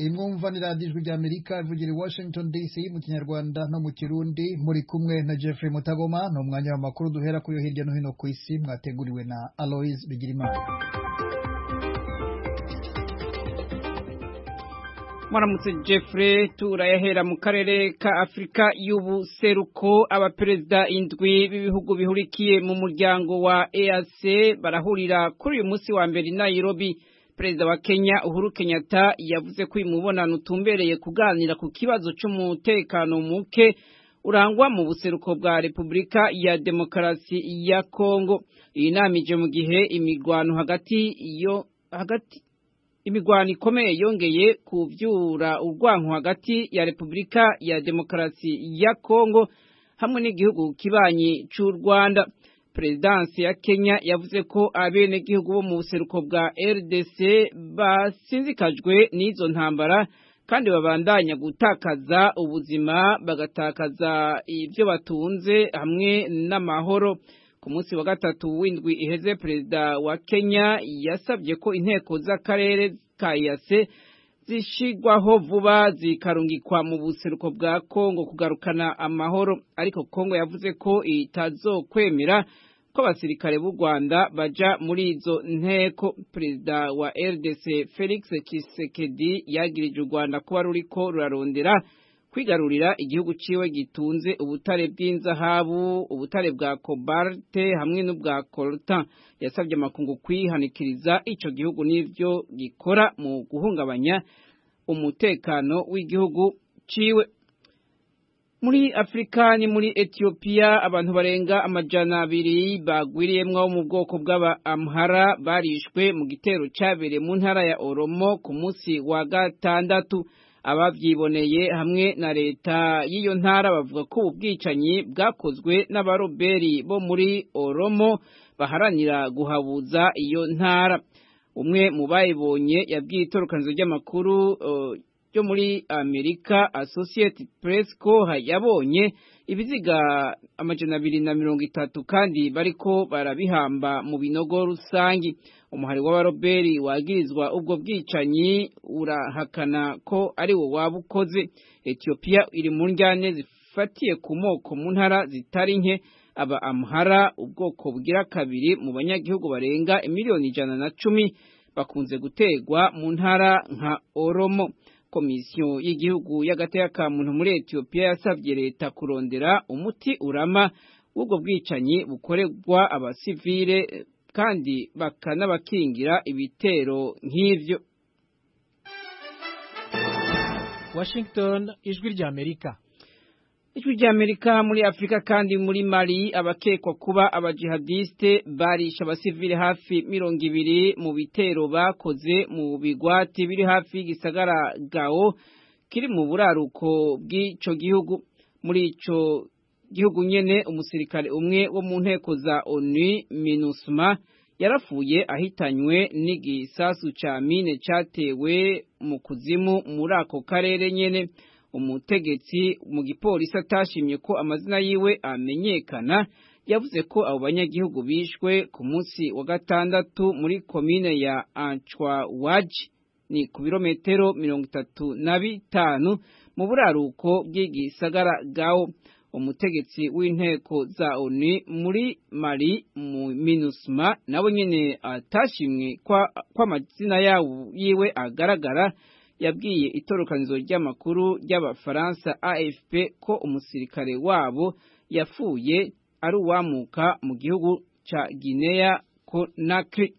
Imwumva ni radiyo Ijwi ry'Amerika ivugira i Washington DC mu Kinyarwanda no mu Kirundi, muri kumwe na Jeffrey Mutagoma. Ni umwanya w'amakuru duhera kuri yo hirya no hino ku isi, mwateguriwe na Aloys Bigirimana. Mwaramutse Jeffrey, turayahera mu karere ka Afrika y'ubuseruko. Abaperezida indwi b'ibihugu bihurikiye mu muryango wa EAC barahurira kuri uyu munsi wa mbere i Nairobi. Perezida wa Kenya Uhuru Kenyatta yavuze ko uyu mubonano utumbereye kuganira ku kibazo c'umutekano muke urangwa mu buseruko bwa Repubulika ya Demokarasi ya Kongo. Iyi nama ije mu gihe imigwano hagati yo hagati imigwano ikomeye yongeye kuvyura urwanko hagati ya Repubulika ya Demokarasi ya Kongo hamwe n'igihugu kibanyi c'u Rwanda. Perezidansi ya Kenya yavuze ko abenegihugu bo mu buseruko bwa RDC basinzikajwe n'izo ntambara kandi babandanya gutakaza ubuzima, bagatakaza ibyo batunze hamwe n'amahoro. Ku munsi wa gatatu w'indwi iheze, perezida wa Kenya yasabye ko inteko z'akarere ka EAC zishigwaho vuba zikarungikwa mu buseruko bwa Kongo kugarukana amahoro, ariko Kongo yavuze ko itazokwemera ko abasirikare b'u Rwanda baja muri izo nteko. Perezida wa RDC Felix Tshisekedi yagirije u Rwanda kuba ruriko rurarondera kwigarurira igihugu ciwe gitunze ubutare bw'inzahabu, ubutare bwa kobalte hamwe n'ubwa coltan. Yasabye amakungu kwihanikiriza ico gihugu n'ivyo gikora mu guhungabanya umutekano w'igihugu ciwe. Muri Afrika ni muri Ethiopia, abantu barenga 200 bagwiriyemwo mu bwoko bw'aba Amhara barishwe mu gitero cabereye mu ntara ya Oromo ku munsi wa gatandatu. Abavyiboneye hamwe na leta y'iyo ntara bavuga ko ubwicanyi bwakozwe n'abaroberi bo muri Oromo baharanira guhabuza iyo ntara. Umwe mu bayibonye yabwiye itorokanizo ry'amakuru ryo muri Amerika Associated Press ko yabonye ibiziga 230 kandi bariko barabihamba mu binogo rusangi. Umuhari w'abaroberi wagirizwa ubwo bwicanyi urahakana ko ari wo wabukoze. Ethiopia iri mu njyane zifatiye ku moko mu ntara zitari nke. Aba Amhara, ubwoko bugira kabiri mu banyagihugu barenga miliyoni 110, bakunze gutegwa mu ntara nka Oromo. Komisiyo y'igihugu y'agateka ka muntu muri Ethiopia yasabye leta kurondera umuti urama w'ubwo bwicanyi bukorerwa abasivile kandi bakanabakingira ibitero nk'ivyo. Washington, Ijwi ry'Amerika. Ijwi ry'Amerika. Muri Afrika kandi muri Mali, abakekwa kuba abajihadiste barisha abasivile hafi 20 mu bitero bakoze mu bigwati biri hafi y'igisagara Gao kiri mu buraruko bw'ico gihugu. Muri ico gihugu nyene, umusirikare umwe wo mu nteko za ONU MINUSMA yarapfuye ahitanywe n'igisasu ca mine catewe mu kuzimu muri ako karere nyene. Umutegetsi mu gipolisi atashimye ko amazina yiwe amenyekana yavuze ko abo banyagihugu bishwe ku munsi wa gatandatu muri komine ya Anchwawaji, ni ku birometero 35 mu buraruko bw'igisagara Gao. Umutegetsi w'inteko za ONU muri Mali mu MINUSMA nawe nyene atashimwe kwa amazina yiwe agaragara yabwiye itorokanizo ry'amakuru ry'Abafaransa AFP ko umusirikare wabo yapfuye ari uwamuka mu gihugu ca Guinea Conakry.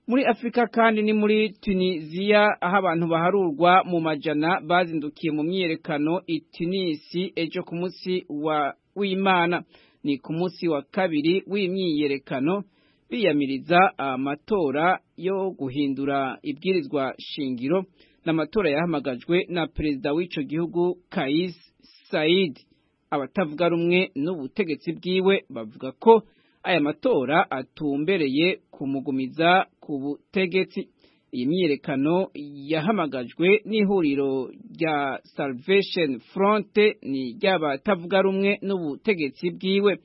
Muri Afrika kandi ni muri Tunisia, aho abantu baharurwa mu majana bazindukiye mu myiyerekano i Tunisi ejo ku munsi wa w'Imana. Ni ku munsi wa kabiri w'imyiyerekano biyamiriza amatora yo guhindura ibwirizwa shingiro, n'amatora yahamagajwe na perezida w'ico gihugu Kais Saied. Abatavuga rumwe n'ubutegetsi bwiwe bavuga ko aya matora atumbereye kumugumiza ku butegetsi. Iyi myiyerekano yahamagajwe n'ihuriro rya Salvation Front, ni ry'abatavuga rumwe n'ubutegetsi bwiwe,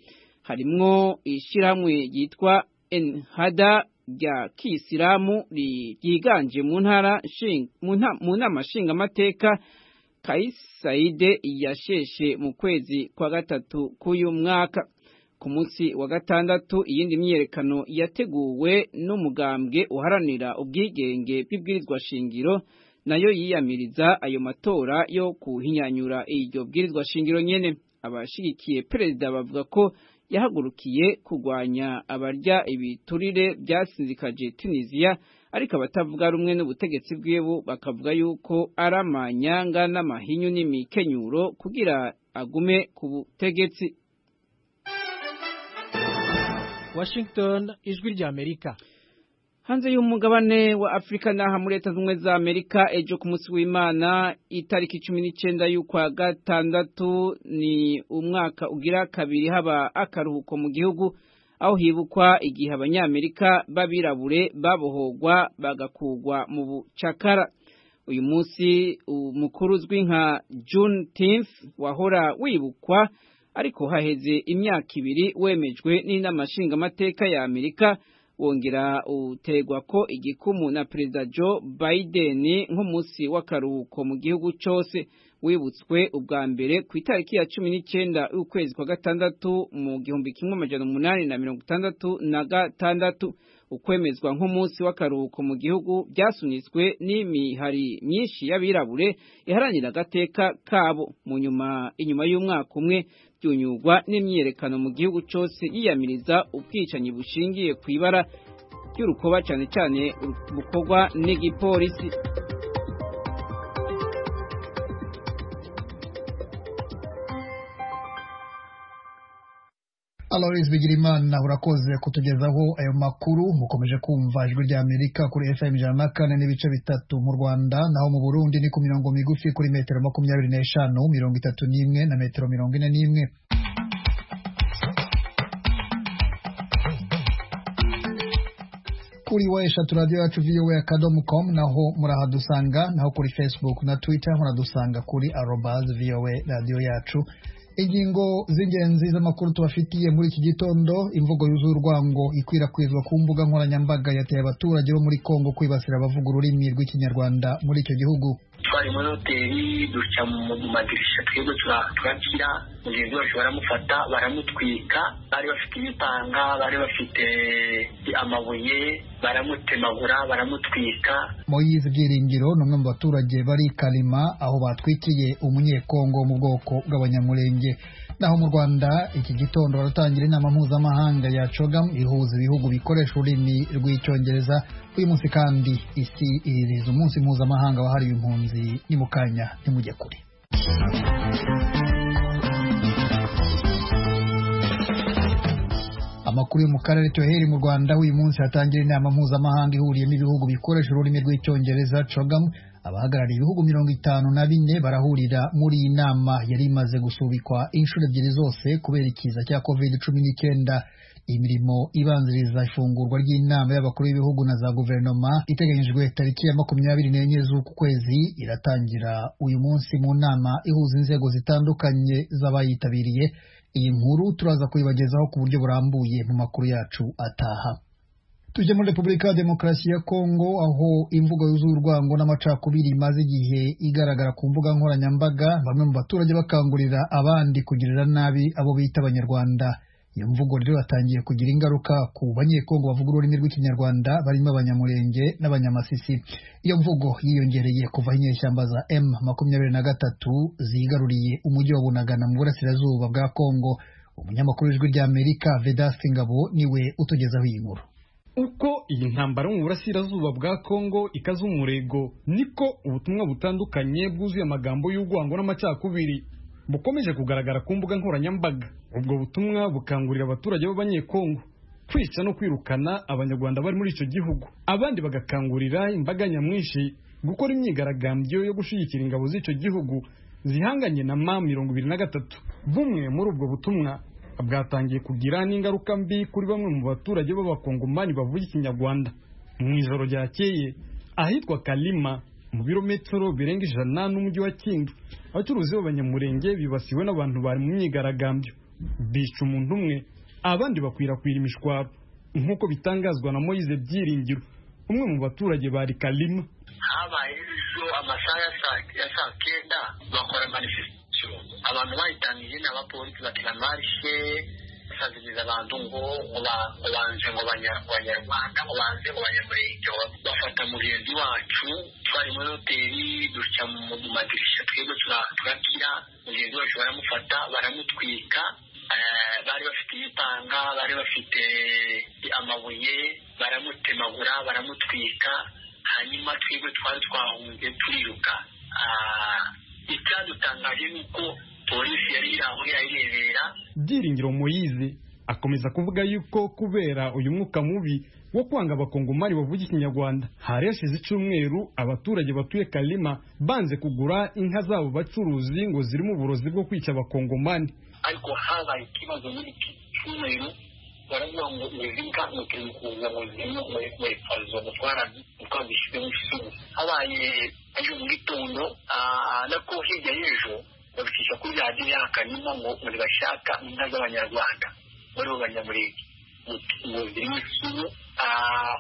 harimwo ishirahamwe ryitwa Enhada. rya kisilamu ryiganje mu ntara mu nama nshingamateka Kais Saied yasheshe mu kwezi kwa gatatu k'uyu mwaka. Ku munsi wa gatandatu iyindi myiyerekano yateguwe n'umugambwe uharanira ubwigenge bw'ibwirizwa shingiro nayo yiyamiriza ayo matora yo kuhinyanyura iryo bwirizwa shingiro nyene. Abashigikiye perezida bavuga ko yahagurukiye kurwanya abarya ibiturire byasinzikaje Tunisia, ariko abatavuga rumwe n'ubutegetsi bwiwe bakavuga yuko ari amanyanga n'amahinyu n'imikenyuro kugira agume ku butegetsi. Washington, Ijwi rya Amerika. Hanze y'umugabane wa Afrika naha muri Leta Zunze za Amerika, ejo ku munsi w'Imana itariki 19 y'ukwa gatandatu ni umwaka ugira kabiri haba akaruhuko mu gihugu, aho hibukwa igihe abanyamerika babirabure babohogwa bagakugwa mu bucakara. Uyu munsi umukuru uzwi nka Juneteenth wahora wibukwa, ariko haheze imyaka ibiri wemejwe n'inama nshingamateka ya Amerika, wongera utegwa ko igikumu na Perezida Joe Biden nk'umunsi w'akaruhuko mu gihugu cyose. Wibutswe ubwa mbere ku itariki ya 19 y'ukwezi kwa gatandatu mu 1866. Ukwemezwa nk'umunsi w'akaruhuko mu gihugu byasunitswe n'imihari myinshi y'abirabure iharanira agateka kabo. Mu nyuma inyuma y'umwaka umwe byunyugwa n'imyiyerekano mu gihugu cyose yiyamiriza ubwicanyi bushingiye ku ibara ry'urukoba, cyane cyane bukorwa n'igipolisi. Aloys Bigirimana, urakoze kutugezaho ayo makuru. Mukomeje kumva Ijwi rya Amerika kuri FM 104.3 mu Rwanda, naho mu Burundi ni ku mirongo migufi kuri metero 25, 31 na metero 41. Kuri wa eshatu radio yacu voa.com naho murahadusanga, naho kuri Facebook na Twitter muradusanga kuri @voa radio yacu. Ingingo z'ingenzi z'amakuru tubafitiye muri iki gitondo: imvugo yuzuye urwango ikwirakwizwa ku mbuga nkoranyambaga yateye abaturage bo muri Kongo kwibasira abavuga ururimi rw'Ikinyarwanda muri icyo gihugu. Twari muri hoteli duca mu madirisha, twebwe turakira, mugenzi wacu baramufata baramutwika, bari bafite ibipanga, bari bafite amabuye, baramutemagura baramutwika. Moyize Byiringiro ni umwe mu baturage bari Kalima aho batwikiye umunyekongo mu bwoko bw'Abanyamulenge. Naho mu Rwanda iki gitondo baratangira inama mpuzamahanga ya CHOGM ihuza ibihugu bikoresha ururimi rw'Icyongereza. Uyu munsi kandi isi irizihiza umunsi mpuzamahanga wahariwe impunzi. Ni mu kanya, ntimujye kure. Amakuru yo mu karere tuyahere mu Rwanda. Uyu munsi hatangira inama mpuzamahanga ihuriyemo ibihugu bikoresha ururimi rw'Icyongereza CHOGM. Abahagarariye ibihugu 54 barahurira muri iyi nama yari imaze gusubikwa inshuro ebyiri zose kubera ikiza cya COVID-19. Imirimo ibanziriza ifungurwa ry'inama y'abakuru b'ibihugu na za guverinoma iteganyijwe tariki ya 24 z'uku kwezi iratangira uyu munsi mu nama ihuza inzego zitandukanye z'abayitabiriye. Iyi nkuru turaza kuyibagezaho ku buryo burambuye mu makuru yacu ataha. Tujye muri Repubulika ya Demokarasi ya Kongo, aho imvugo yuzuye urwango n'amacakubiri imaze igihe igaragara ku mbuga nkoranyambaga, bamwe mu baturage bakangurira abandi kugirira nabi abo bita Abanyarwanda. Iyo mvugo rero yatangiye kugira ingaruka ku banyekongo bavuga ururimi rw'Ikinyarwanda barimo Abanyamulenge n'Abanyamasisi. Iyo mvugo yiyongereye kuva aho inyeshyamba za M23 zigaruriye umujyi wa Bunagana mu burasirazuba bwa Kongo. Umunyamakuru w'Ijwi rya Amerika Vedaste Ngabo niwe utugezaho iyi nkuru. Uko iyi ntambara mu burasirazuba bwa Kongo ikaza umurego, niko ubutumwa butandukanye bwuzuye amagambo y'urwango n'amacakubiri bukomeje kugaragara ku mbuga nkoranyambaga. Ubwo butumwa bukangurira abaturage b'Abanyekongo kwica no kwirukana Abanyarwanda bari muri icyo gihugu, abandi bagakangurira imbaga nyamwinshi gukora imyigaragambyo yo gushyigikira ingabo z'icyo gihugu zihanganye na M23. Bumwe muri ubwo butumwa bwatangiye kugira n'ingaruka mbi kuri bamwe mu baturage b'Abakongomani bavuga Ikinyarwanda. Mu ijoro ryakeye ahitwa Kalima mu birometero birenga 100 n'umujyi wa Kindu, abacuruzi b'Abanyamurenge bibasiwe n'abantu bari mu myigaragambyo, bica umuntu umwe, abandi bakwirakwira imishwaro. Nk'uko bitangazwa na Moise Byiringiro, umwe mu baturage bari Kalima. Habaye ejo amasaha ya saa 9 bakora manifestation, abantu bayitangiye n'abapolisi bakina marshe, basaziriza abantu ngo banze ngo Banyarwanda, ngo banze ngo Banyamurenge. Bafata mugenzi wacu twari muri hoteli, duca mu madirisha twebwe turakira, mugenzi wacu baramufata baramutwika. Bari bafite ibipanga, bari bafite amabuye, baramutemagura baramutwika. Hanyuma twebwe twari twahunze turiruka. Icyadutangaje ni uko polisi yari iri aho irayirebera. Byiringiro Moyize akomeza kuvuga yuko kubera uyu mwuka mubi wo kwanga abakongomani bavuga ikinyarwanda, hari hashize icyumweru abaturage batuye Kalima banze kugura inka zabo bacuruzi ngo zirimo uburozi bwo kwica abakongomani. Ariko habaye ikibazo muri iki cyumweru, baravuga ngo izi nka ngo turi kuza ngo zirimo ngo twazishyizemo isuku. Habaye ejo mu gitondo nako hirya y'ejo babicisha kuri radiyo ya Kalima ngo ntibashaka inka z'abanyarwanda muri bo Banyamurenge ngo zirimo isuku.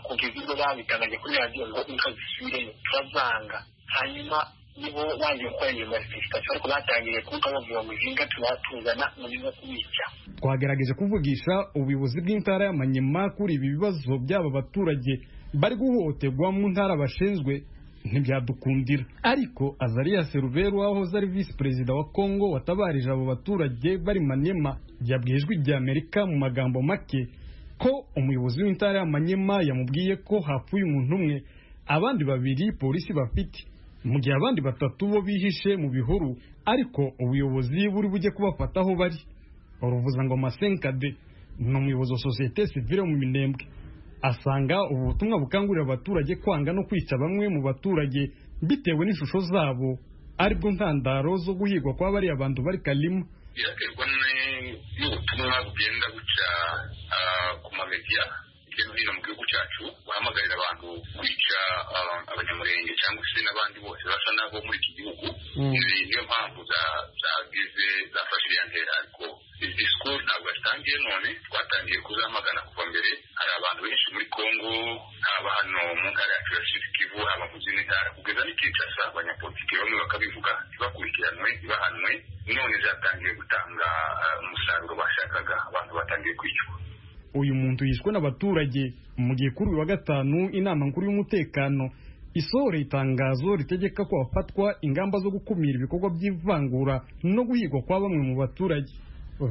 Kugeza ubwo babitangaje kuri radiyo ngo inka zisubiremo turazanga. Hanyuma nibo baje gukora iyo manifestation, ariko batangiye kuvuga bavuga ngo izi nka turatuzana muri no kubica. Twagerageje kuvugisha ubuyobozi bw'intara y'Amanyema kuri ibi bibazo by'aba baturage bari guhohoterwa mu ntara bashinzwe, ntibyadukundira. Ariko Azarias Ruberwa wahoze ari visi perezida wa Kongo watabarije abo baturage bari Manyema yabwiye Ijwi rya Amerika mu magambo make ko umuyobozi w'intara y'Amanyema yamubwiye ko hapfuye umuntu umwe, abandi babiri polisi bafite, mu gihe abandi batatu bo bihishe mu bihuru, ariko ubuyobozi buri bujye kubafata aho bari. Ruvuzangoma Senkade ni umuyobozi wa sosiyete sivile mu Minembwe, asanga ubu butumwa bukangurira abaturage kwanga no kwica bamwe mu baturage bitewe n'ishusho zabo aribwo ntandaro zo guhigwa kwa bariya bantu bari Kalima. Biraterwa n'ubutumwa bugenda buca ku mamedia hirya no hino mu gihugu cyacu, guhamagarira abantu kwica abanyamurenge cyangwa se n'abandi bose basa nabo muri iki gihugu. Izi niyo mpamvu zagize zafashe iriya ntera, ariko izi disikuru ntabwo yatangiye none, twatangiye kuzamagana kuva mbere. Hari abantu benshi muri Kongo, haba hano mu ntara yacu ya Sud Kivu, haba mu zindi ntara, kugeza n'i Kinshasa, abanyapolitiki bamwe bakabivuga ntibakurikiranwe, ntibahanwe. None zatangiye gutanga umusaruro bashakaga, abantu batangiye kwicwa. Uyu muntu yishwe n'abaturage mu gihe kuri uyu wa gatanu inama nkuru y'umutekano isohora itangazo ritegeka ko hafatwa ingamba zo gukumira ibikorwa by'ivangura no guhigwa kwa bamwe mu baturage.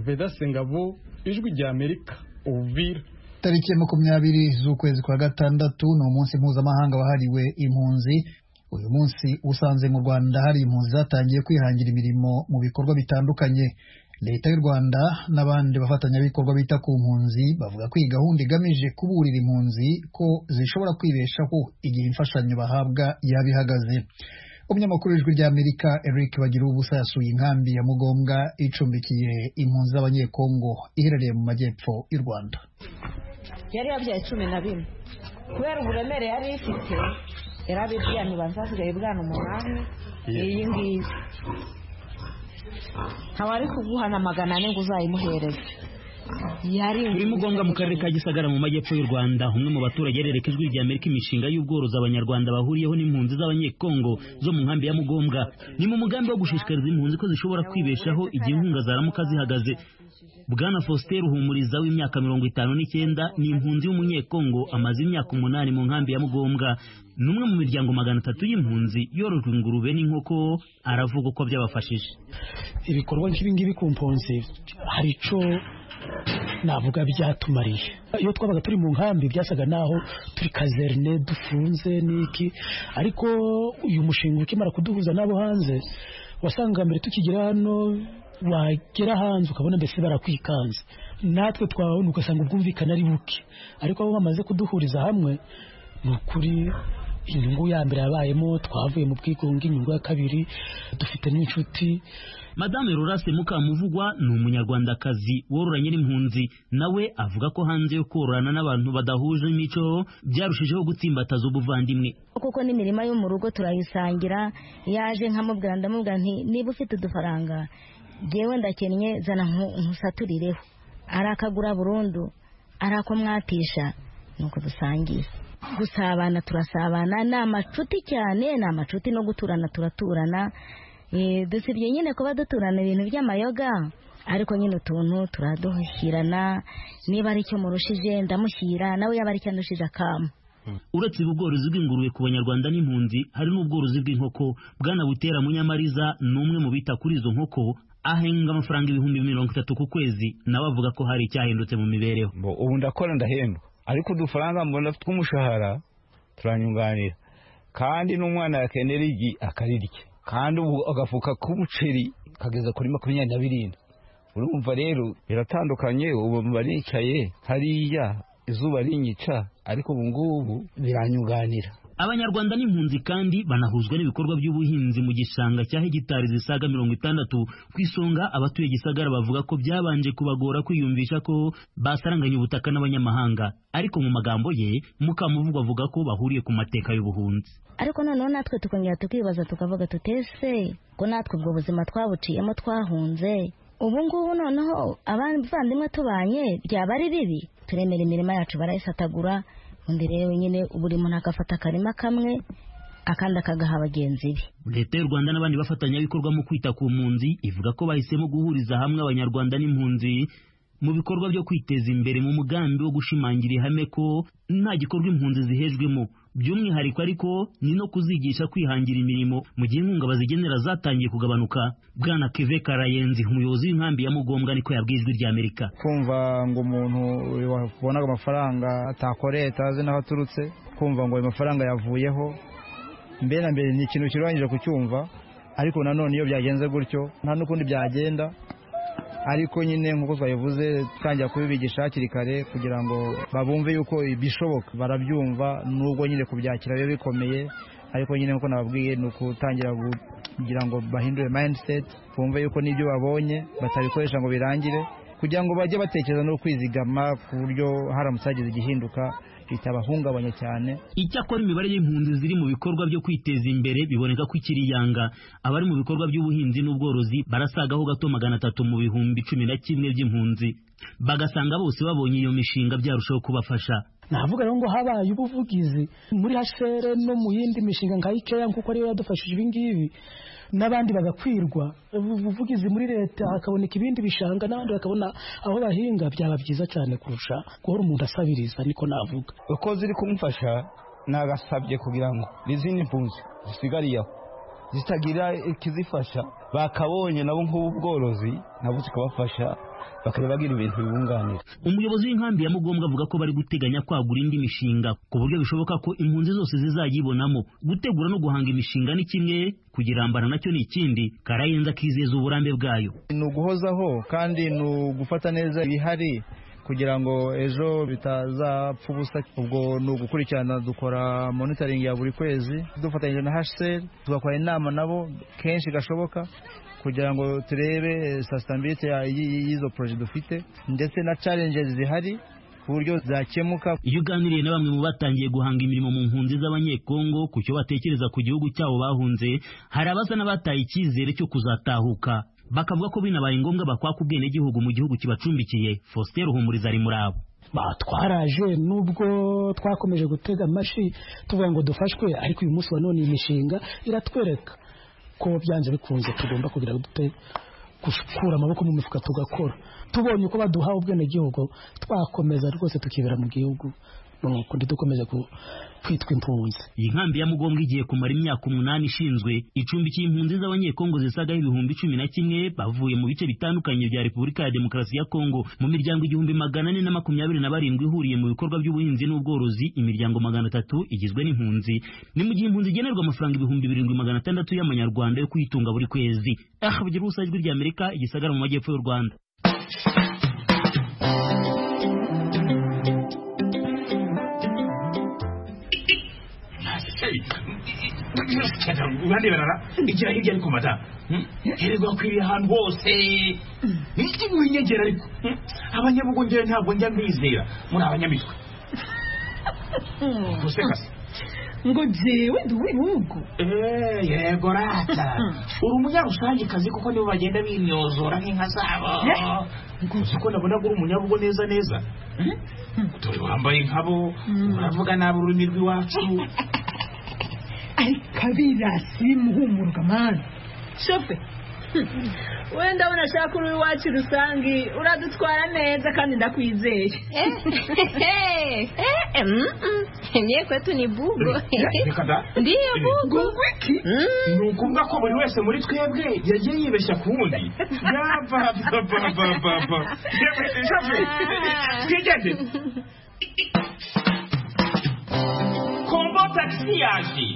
Veda Sengabo, Ijwi rya Amerika, Uvira. Tariki ya 20 z'ukwezi kwa gatandatu ni umunsi mpuzamahanga wahariwe impunzi. Uyu munsi usanze mu Rwanda hari impunzi zatangiye kwihangira imirimo mu bikorwa bitandukanye. Leta y'u Rwanda n'abandi bafatanyabikorwa bita ku mpunzi bavuga ko iyi gahunda igamije kuburira impunzi ko zishobora kwibeshaho igihe imfashanyo bahabwa yaba ihagaze. Umunyamakuru w'Ijwi ry'Amerika Eric Bagiruwubusa yasuye inkambi ya Mugombwa icumbikiye impunzi z'Abanyekongo iherereye mu majyepfo y'u Rwanda. Yari yabyaye 14 kubera uburemere yari ifite, yarabibwiye ntibazasigaye bwana 8 iyi ngiyi ntawari kuguhana 400 ngo uzayimuhereze. Turi Mugombwa mu karere ka Gisagara mu majyepfo y'u Rwanda. Umwe mu baturage yereka Ijwi rya Amerika imishinga y'ubworozi abanyarwanda bahuriyeho n'impunzi z'Abanyekongo zo mu nkambi ya Mugombwa. Ni mu mugambi wo gushishikariza impunzi ko zishobora kwibeshaho igihe inkunga zaramuka zihagaze. Bwana Faustin Ruhumuriza w'imyaka 59 ni impunzi y'umunyekongo, amaze imyaka 8 mu nkambi ya Mugombwa. Ni umwe mu miryango 300 y'impunzi yorojwe ingurube n'inkoko, aravuga uko byabafashije. Ibikorwa nk'ibi ngibi ku mpunzi hari ico navuga byatumariye. Iyo twabaga turi mu nkambi byasaga naho turi kazerne dufunze niki, ariko uyu mushinga ukimara kuduhuza nabo hanze, wasanga mbere tukigera hano wagera hanze ukabona mbese barakwikanze, natwe twabona ugasanga ubwumvikane ari buke, ariko abo bamaze kuduhuriza hamwe ni ukuri inyungu ya mbere yabayemo twavuye mu bwigunge, inyungu ya kabiri dufite n'inshuti. Madame Rurase Mukamuvugwa ni umunyarwandakazi wororanye n'impunzi, nawe avuga ko hanze yo kororana n'abantu badahuje imico byarushijeho gutsimbataza ubuvandimwe. Kuko n'imirima yo mu rugo turayisangira, yaje nkamubwira ndamubwira nti niba ufite udufaranga jewe ndakennye zana nkusaturireho, arakagura burundu Ari ako mwatisha nuko dusangiye. Gusabana turasabana, ni amacuti cyane, ni amacuti no guturana turaturana. Dusibye nyine kuba duturana ibintu by'amayoga, ariko nyine utuntu turaduhirana, niba ari icyo murushije ndamushyira, nawe yaba ari icyo andushije akama. Uretse ubworozi bw'ingurube ku banyarwanda n'impunzi, hari n'ubworozi bw'inkoko. Bwana Butera Munyamariza ni umwe mu bita kuri izo nkoko, ahenga amafaranga 30,000 ku kwezi. Nawe avuga ko hari icyahindutse mu mibereho. Ubu ndakora ndahembwa, ariko udufaranga mbona tw'umushahara turanyunganira, kandi n'umwana yakenera igi akarirya, kandi ubu agafuka k'umuceri kageza kuri 27. Urumva rero biratandukanye. Ubu baricaye hariya izuba rinyica, ariko ubu ngubu biranyunganira. Abanyarwanda n'impunzi kandi banahuzwa n'ibikorwa by'ubuhinzi mu gishanga cya hegitari zisaga 60. Ku isonga abatuye Gisagara bavuga ko byabanje kubagora kwiyumvisha ko basaranganya ubutaka n'abanyamahanga, ariko mu magambo ye Mukamuvugwa avuga ko bahuriye ku mateka y'ubuhunzi. Ariko noneho natwe tukongera tukibaza tukavuga tutese ko natwe ubwo buzima twabuciyemo twahunze, ubu ngubu noneho abavandimwe tubanye byaba ari bibi. Turemera imirima yacu barayisatagura, undi rero nyine buri muntu agafata akarima kamwe akandi akagaha bagenzi be. Leta y'u Rwanda n'abandi bafatanyabikorwa mu kwita ku mpunzi ivuga ko bahisemo guhuriza hamwe abanyarwanda n'impunzi mu bikorwa byo kwiteza imbere mu mugambi wo gushimangira ihame ko nta gikorwa impunzi zihejwemo. By'umwihariko ariko ni no kuzigisha kwihangira imirimo mu gihe inkunga bazigenera zatangiye kugabanuka. Bwana Keve Karayenzi, umuyobozi w'inkambi ya Mugombwa, niko yabwiye Ijwi rya Amerika. Kumva ngo umuntu wabonaga amafaranga atakoreye atazi n'aho aturutse, kumva ngo ayo mafaranga yavuyeho, mbere na mbere ni ikintu kirangije kucyumva, ariko nanone iyo byagenze gutyo nta n'ukundi byagenda. Ariko nyine nk'uko twabivuze tutangira kubibigisha hakiri kare kugira ngo babumve yuko bishoboka, barabyumva nubwo nyine kubyakira biba bikomeye, ariko nyine nk'uko nababwiye ni ukutangira kugira ngo bahindure mindset, bumve yuko n'ibyo babonye batabikoresha ngo birangire, kugira ngo bajye batekereza no kwizigama ku buryo haramutse hagize igihinduka bitabahungabanya cyane. Icyakora imibare y'impunzi ziri mu bikorwa byo kwiteza imbere biboneka ko ikiri yanga. Abari mu bikorwa by'ubuhinzi n'ubworozi barasagaho gato 300 mu 11,000 by'impunzi, bagasanga bose babonye iyo mishinga byarushaho kubafasha. Navuga rero ngo habaye ubuvugizi muri HCR no mu yindi mishinga nka IKEA kuko ariyo yadufashije ibi ngibi, n'abandi bagakwirwa ubuvugizi muri leta, hakaboneka ibindi bishanga n'abandi bakabona aho bahinga, byaba byiza cyane kurusha guhora umuntu asabiriza, niko navuga. Uko ziri kumufasha nagasabye kugira ngo n'izindi mpunzi zisigariye aho zitagira ikizifasha bakabonye nabo nk'ubu bworozi nabo zikabafasha bakaba bagira ibintu bibunganira. Umuyobozi w'inkambi ya Mugombwa avuga ko bari guteganya kwagura indi mishinga ku buryo bishoboka ko impunzi zose zizayibonamo. Gutegura no guhanga imishinga ni kimwe, kugirambana nacyo ni ikindi. Karayenza akizeza uburambe bwayo. Ni uguhozaho kandi ni ugufata neza ibihari kugira ngo ejo bitazapfa ubusa. Ubwo ni ugukurikirana, dukora monitoring ya buri kwezi dufatanyije na HCR, tugakora inama nabo kenshi gashoboka kugira ngo turebe sustainability y'izo projet dufite ndetse na challenges zihari ku buryo zakemuka. Iyo uganiriye na bamwe mu batangiye guhanga imirimo mu mpunzi z'abanyekongo ku cyo batekereza ku gihugu cyabo bahunze, hari abasa n'abataye icyizere cyo kuzatahuka, bakavuga ko binabaye ngombwa bakwaka ubwenegihugu mu gihugu kibacumbikiye. Faustin Ruhumuriza ari muri abo. Batwaraje nubwo twakomeje gutega amashi tuvuga ngo dufashwe, ariko uyu munsi wa none iyi mishinga iratwereka ko byanze bikunze tugomba kugira dute gukura amaboko mu mifuka tugakora. Tubonye uko baduha ubwenegihugu twakomeza rwose tukibera mu gihugu, nuko dukomeza kwitwa impunzi. Iyi nkambi ya Mugombwa igiye kumara imyaka 8 ishinzwe, icumbikiye impunzi z'abanyekongo zisaga 11,000 bavuye mu bice bitandukanye bya Repubulika ya Demokarasi ya Kongo, mu miryango 1427 ihuriye mu bikorwa by'ubuhinzi n'ubworozi. Imiryango 300 igizwe n'impunzi. Ni mu gihe impunzi igenerwa amafaranga 7600 y'amanyarwanda yo kuyitunga buri kwezi. Ahabugira ubusa Ijwi rya Amerika, Igisagara mu majyepfo y'u Rwanda. Urandeberara igira hirya ariko madamu hererwa akwiriye ahantu hose niki winyegera, ariko abanyabugongera ntabwo njya mbizera, muri abanyamitwe. Useka se? Ngo jewe ndi uw'ibihugu? Yego rata, uri umunyarusangikazi kuko nibo bagenda binyozora nk'inka zabo. Uzi ko nabona uri umunyabugo neza neza, dore wambaye nkabo, uravuga nabi ururimi rw'iwacu. Ariko abirasi bimuhumurwa mani shofe, wenda unashaka uri iwacu rusange uradutwara neza kandi ndakwizeye. Mie kwetu ni bugo. Ndiyo bugo. Iki ni ukuvuga ko buri wese muri twebwe yagiye yibeshya ku wundi. Yabababababa, shofe, twigende. Kombo Taxi yaje.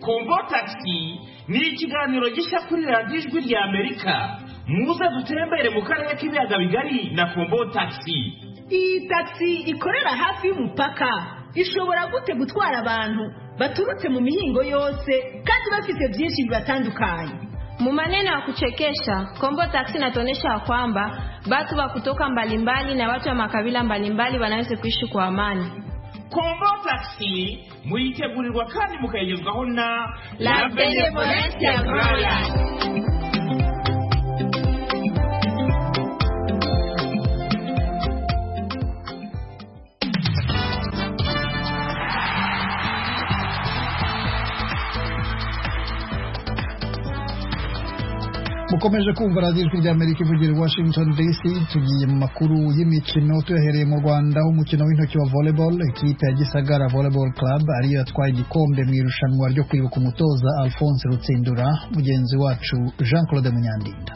Kombo Taxi ni ikiganiro gishya kuri Radiyo Ijwi rya Amerika. Muze dutembere mu karere k'ibiyaga bigari na Kombo Taxi. Iyi taxi ikorera hafi y'umupaka ishobora gute gutwara abantu baturutse mu mihingo yose kandi bafite byinshi bibatandukanye? Mu maneno ya kuchekesha, Kombo Taxi inatuonyesha kwamba watu wa kutoka mbalimbali na watu wa makabila mbalimbali wanaweza kuishi kwa amani. Kombo Taxi muyitegurirwa kandi mukayigezwaho na La Benevolencia Royal. Mukomeje kumva Radiyo Ijwi ry'Amerika ivugira i Washington DC. Tugiye mu makuru y'imikino, tuyahereye mu Rwanda aho umukino w'intoki wa volleyball, ikipe ya Gisagara Volleyball Club ariyo yatwaye igikombe mu irushanwa ryo kwibuka umutoza Alphonse Rutsindura. Mugenzi wacu Jean Claude Munyandinda.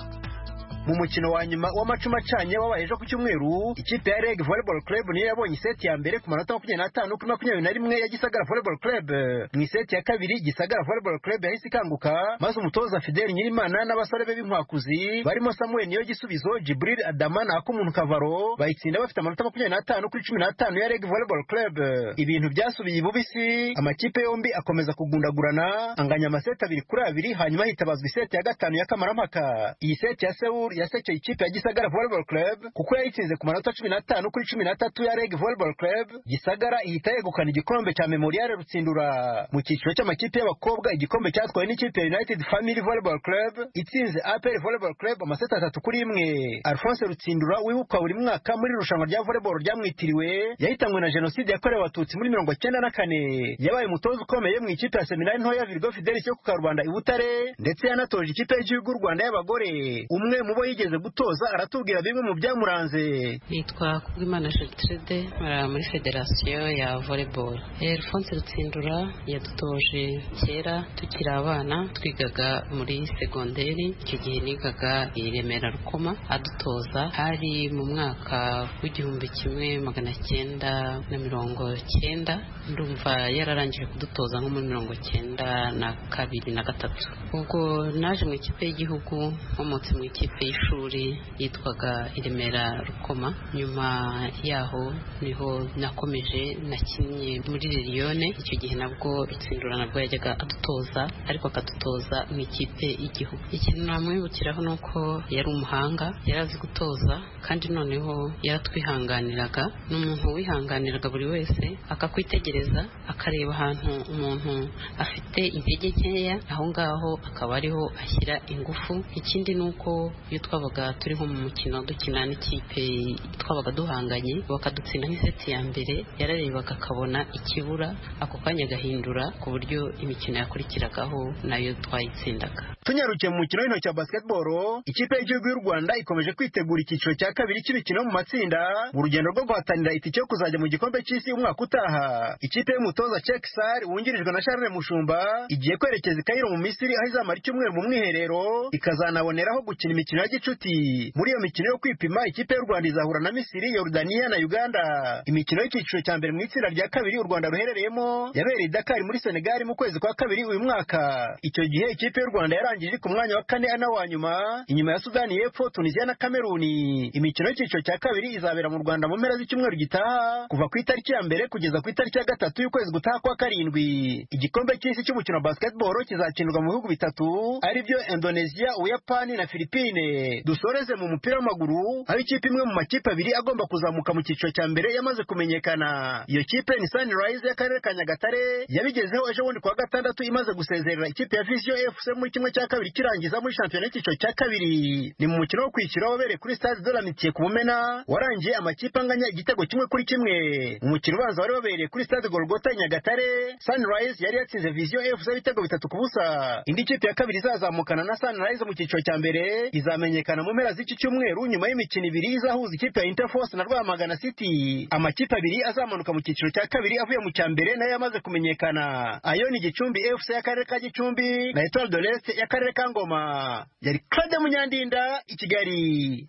Mu mukino wa nyuma w'amacuma acanye wabaye ejo ku cyumweru, ikipe ya REG Volleyball Club niyo yabonye iseti ya mbere ku manota 25-21 ya Gisagara Volleyball Club. Mu iseti ya kabiri Gisagara Volleyball Club yahise ikanguka, maze umutoza Fidel Nyirimana n'abasore be b'inkwakuzi barimo Samuel Niyo Gisubizo, Jibril Adama na Akumuntu Kavaro bayitsinda bafite amanota 25-15 ya REG Volleyball Club. Ibintu byasubiye ibubisi, amakipe yombi akomeza kugundagurana, anganya amaseti 2-2, hanyuma hitabazwa iseti ya gatanu ya kamarampaka. Iyi seti ya Seoul yasekeye ikipe ya Gisagara Volleyball Club kuko yayitsinze ku manota 15-13 ya REG Volleyball Club. Gisagara ihita yegukana igikombe cya Memorial Rutsindura. Mu cyiciro cy'amakipe y'abakobwa, igikombe cyatwawe n'ikipe ya United Family Volleyball Club itsinze APR Volleyball Club amaseti 3-1. Alphonse Rutsindura wibukwa buri mwaka muri irushanwa rya volleyball ryamwitiriwe, yahitanywe na jenoside yakorewe Abatutsi muri 94. Yabaye umutoza ukomeye mu ikipe ya Seminari Ntoya Virgo Fidelis yo ku Karubanda i Butare, ndetse yanatoje ikipe y'igihugu y'u Rwanda y'abagore. Umwe mu bo yigeze gutoza aratubwira bimwe mu byamuranze. Nitwa Kubwimana Gertrude, nkora muri federasiyo ya volleyball. Alphonse Rutsindura yadutoje kera tukiri abana, twigaga muri segonderi, icyo gihe nigaga i Remera Rukoma, adutoza hari mu mwaka w'1990. Ndumva yararangije kudutoza nko muri 92 na 3. Ubwo naje mu ikipe y'igihugu nkomotse mu ikipe y'ishuri yitwaga i Remera Rukoma. Nyuma yaho niho nakomeje nakinnye muri Lilione, icyo gihe nabwo Rutsindura nabwo yajyaga adutoza, ariko akadutoza mu ikipe y'igihugu. Ikintu namwibukiraho ni uko yari umuhanga, yari azi gutoza, kandi noneho yaratwihanganiraga. Ni umuntu wihanganiraga buri wese, akakwitegereza, akareba ahantu umuntu afite intege nkeya, aho ngaho akaba ariho ashyira ingufu. Ikindi ni uko iyo twabaga turi nko mu mukino dukina n'ikipe twabaga duhanganye bakadutsinda nk'iseti ya mbere, yararebaga akabona ikibura ako kanya agahindura, ku buryo imikino yakurikiragaho nayo twayitsindaga. Tunyarukiye mu mukino w'intoki wa basketball, ikipe y'igihugu y'u Rwanda ikomeje kwitegura icyiciro cya kabiri cy'imikino mu matsinda mu rugendo rwo guhatanira itike yo kuzajya mu gikombe cy'isi umwaka utaha. Ikipe y'umutoza Cheikh Sarr wungirijwe na Charles Mushumba igiye kwerekeza i Cairo mu Misiri, aho izamara icyumweru mu mwiherero, ikazanaboneraho gukina imikino ya gicuti. Muri iyo mikino yo kwipima, ikipe y'u Rwanda izahura na Misiri, Yorodaniya na Uganda. Imikino y'icyiciro cya mbere mu itsinda rya kabiri u Rwanda ruherereyemo yabereye i Dakar muri Senegal mu kwezi kwa kabiri uyu mwaka. Icyo gihe ikipe y'u Rwanda yarangije ku mwanya wa kane ana wa nyuma, inyuma ya Sudani y'Epfo, Tunisia na Kameruni. Imikino y'icyiciro cya kabiri izabera mu Rwanda mu mpera z'icyumweru gitaha, kuva ku itariki ya mbere kugeza ku itariki ya 3 y'ukwezi gutaha kwa karindwi. Igikombe cy'isi cy'umukino wa basketball kizakinirwa mu bihugu bitatu aribyo Indonesia, Ubuyapani na Filipine. Dusoreze mu mupira w'amaguru aho ikipe imwe mu makipe abiri agomba kuzamuka mu cyiciro cya mbere yamaze kumenyekana. Iyo kipe ni Sunrise y'akarere ka Nyagatare, yabigezeho ejo bundi kuwa gatandatu imaze gusezerera ikipe ya Vision FC muri 1/2 kirangiza muri shampiyona y'icyiciro cya kabiri. Ni mu mukino wo kwishyura wabereye kuri Stade de l'Amitié ku Mumena, warangiye amakipe anganya igitego 1-1. Umukino ubanza wari wabereye kuri Stade Golgotha Nyagatare, Sunrise yari yatsinze Vision FC ibitego 3-0. Indi kipe ya kabiri izazamukana na Sunrise mu cyiciro cya mbere izamenyekana mu mpera z'iki cyumweru nyuma y'imikino ibiri izahuza ikipe ya Interforce na Rwamagana City. Amakipe abiri azamanuka mu cyiciro cya kabiri avuye mu cya mbere nayo yamaze kumenyekana. Ayo ni Gicumbi FC y'akarere ka Gicumbi na Etoile de l'Est y'akarere ka Ngoma. Yari Claude Munyandinda i Kigali.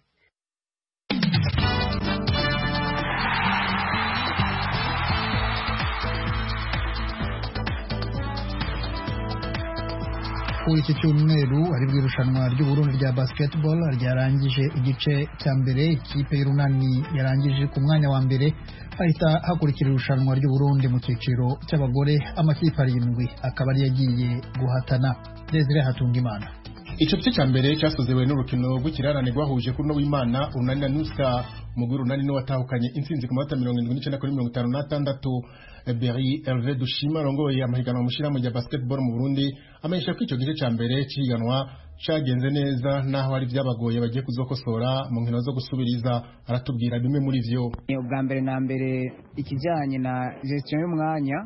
Kuri iki cyumweru aribwo irushanwa ry'Uburundi rya basketball ryarangije igice cya mbere, ikipe y'Urunani yarangije ku mwanya wa mbere, hahita hakurikira irushanwa ry'Uburundi mu cyiciro cy'abagore, amakipe 7 akaba ari yagiye guhatana. Desire Hatungimana. Ico gice cya mbere cyasozewe n'urukino rw'ikirarane rwahuje kuri no w'Imana Urunani na Nusa. Umugwi Urunani no watahukanye intsinzi ku manota 79 kuri 56. Berry Hervé Dushima arongoye amahiganwa mushirahamwe rya basketball mu Burundi amenyesha ko ico gice cya mbere c'ihiganwa cagenze neza naho hari vyabagoye bagiye kuzokosora mu nkino zo gusubiriza. Aratubwira bimwe muri vyo. Ubwa mbere na mbere ikijanye na gestion y'umwanya,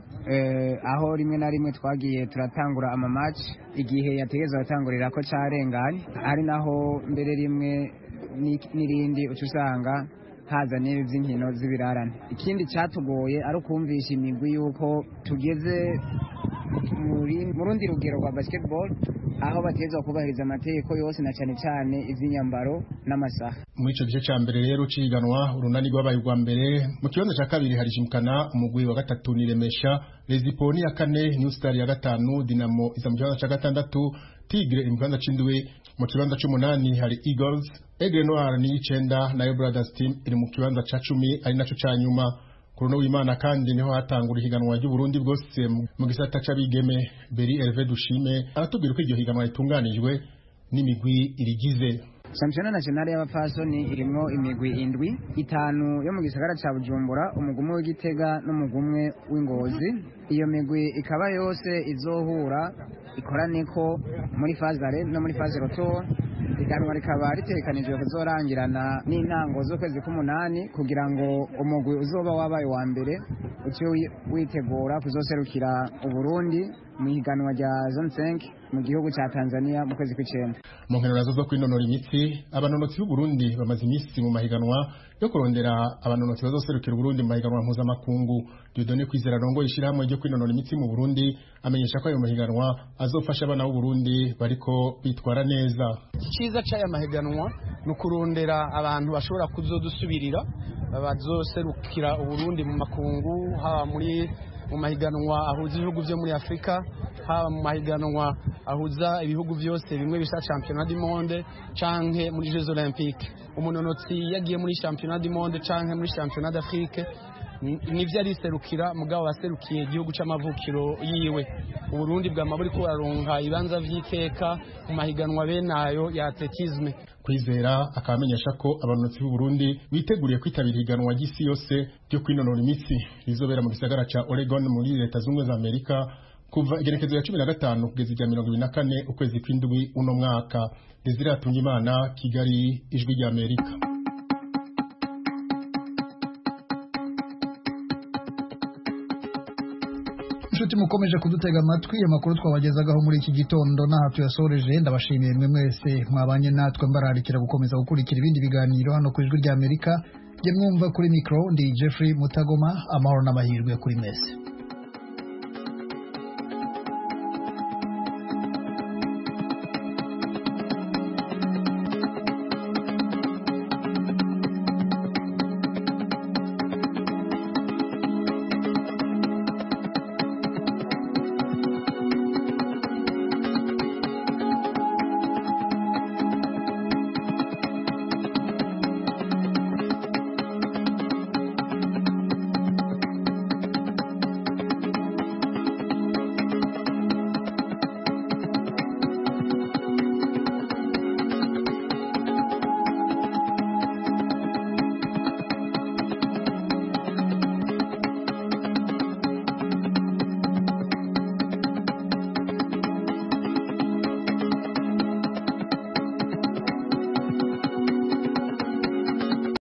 aho rimwe na rimwe twagiye turatangura ama match igihe yategezwe gutangurira ko carenganye, ari naho mbere rimwe n'irindi uca usanga haza n'iby'inkino z'ibirarane. Ikindi cyatugoye ari ukumvisha imigwi yuko tugeze mu rundi rugero rwa basketball, aho bategerezwa kubahiriza amategeko yose na cyane cyane iby'inyambaro n'amasaha. Muri ico gice ca mbere rero ciganwa Urunani rwabaye urwa mbere, mu kibanza ca kabiri hari Jimkana, umugwi wa gatatu ni Remesha, Reziponi ya kane, New Star ya gatanu, Dinamo iza mu kibanza ca gatandatu, Tigre iri mu kibanza c'indwi, mu kibanza c'umunani hari Eagles, Aigle Noir ni icenda, nayo Brothers Team iri mu kibanza ca 10 ari naco ca nyuma. Kuruno w'Imana kandi niho hatangura ihiganwa ry'Uburundi bwose mu gisata c'abigeme. Berry Hervé Dushime aratubwira uko iryo higanwa ritunganijwe n'imigwi irigize. Shampiyona nationale y'abapfasoni irimwo imigwi 7, 5 yo mu gisagara ca Bujumbura, umugwi umwe w'Igitega n'umugwi umwe w'Ingozi. Iyo migwi ikaba yose izohura ikoraneko muri phase no muri phase retour. Iganwa rikaba ritegekanijwe kuzorangirana n'intango z'ukwezi k'umunani kugira ngo umugwi uzoba wabaye wa mbere uce witegura kuzoserukira Uburundi mu higanwa rya zone 5 mu gihugu ca Tanzania mu kwezi kw'icenda. Mu nkino nazo zo kwinonora imitsi, abanonotsi b'u Burundi bamaze iminsi mu mahiganwa yo kurondera abanonotsi bazoserukira Uburundi mu mahiganwa mpuzamakungu. Dieudonné Kwizera arongoye ishirahamwe ryo kwinonora imitsi mu Burundi amenyesha ko ayo mahiganwa azofasha abana b'u Burundi bariko bitwara neza. Icyiza c'aya mahiganwa ni ukurondera abantu bashobora kuzodusubirira, bazoserukira Uburundi mu makungu, haba muri mu mahiganwa ahuza ibihugu byo muri Afrika, haba mu mahiganwa ahuza ibihugu byose bimwe bisa championnat du monde canke muri Jeux Olympiques. Umunonotsi yagiye muri championnat du monde canke muri championnat d'Afrique nivyo ariserukira, mugabo baserukiye igihugu c'amavukiro yiwe. Uburundi bwama buriko buraronka ibibanza vy'iteka mu mahiganwa benayo ya athletisme. Kwizera akamenyesha ko abanonotsi b'u Burundi biteguriye kwitabira higanwa ry'isi yose ryo kwinonora imitsi rizobera mu gisagara ca Oregon muri Leta Zunze za Amerika kuva igenekerezo rya 15 kugeza irya 24 ukwezi kw'indwi uno mwaka. Desire Hatungimana, Kigali, Ijwi rya Amerika. Inshuti mukomeje kudutega amatwi, amakuru twabagezagaho muri iki gitondo n'aha tuyasoreje. Ndabashimiye mwe mwese mwabanye natwe, mbararikira gukomeza gukurikira ibindi biganiro hano ku Ijwi rya Amerika. Jye mwumva kuri mikro ndi Jeffrey Mutagoma. Amahoro n'amahirwe kuri mwese.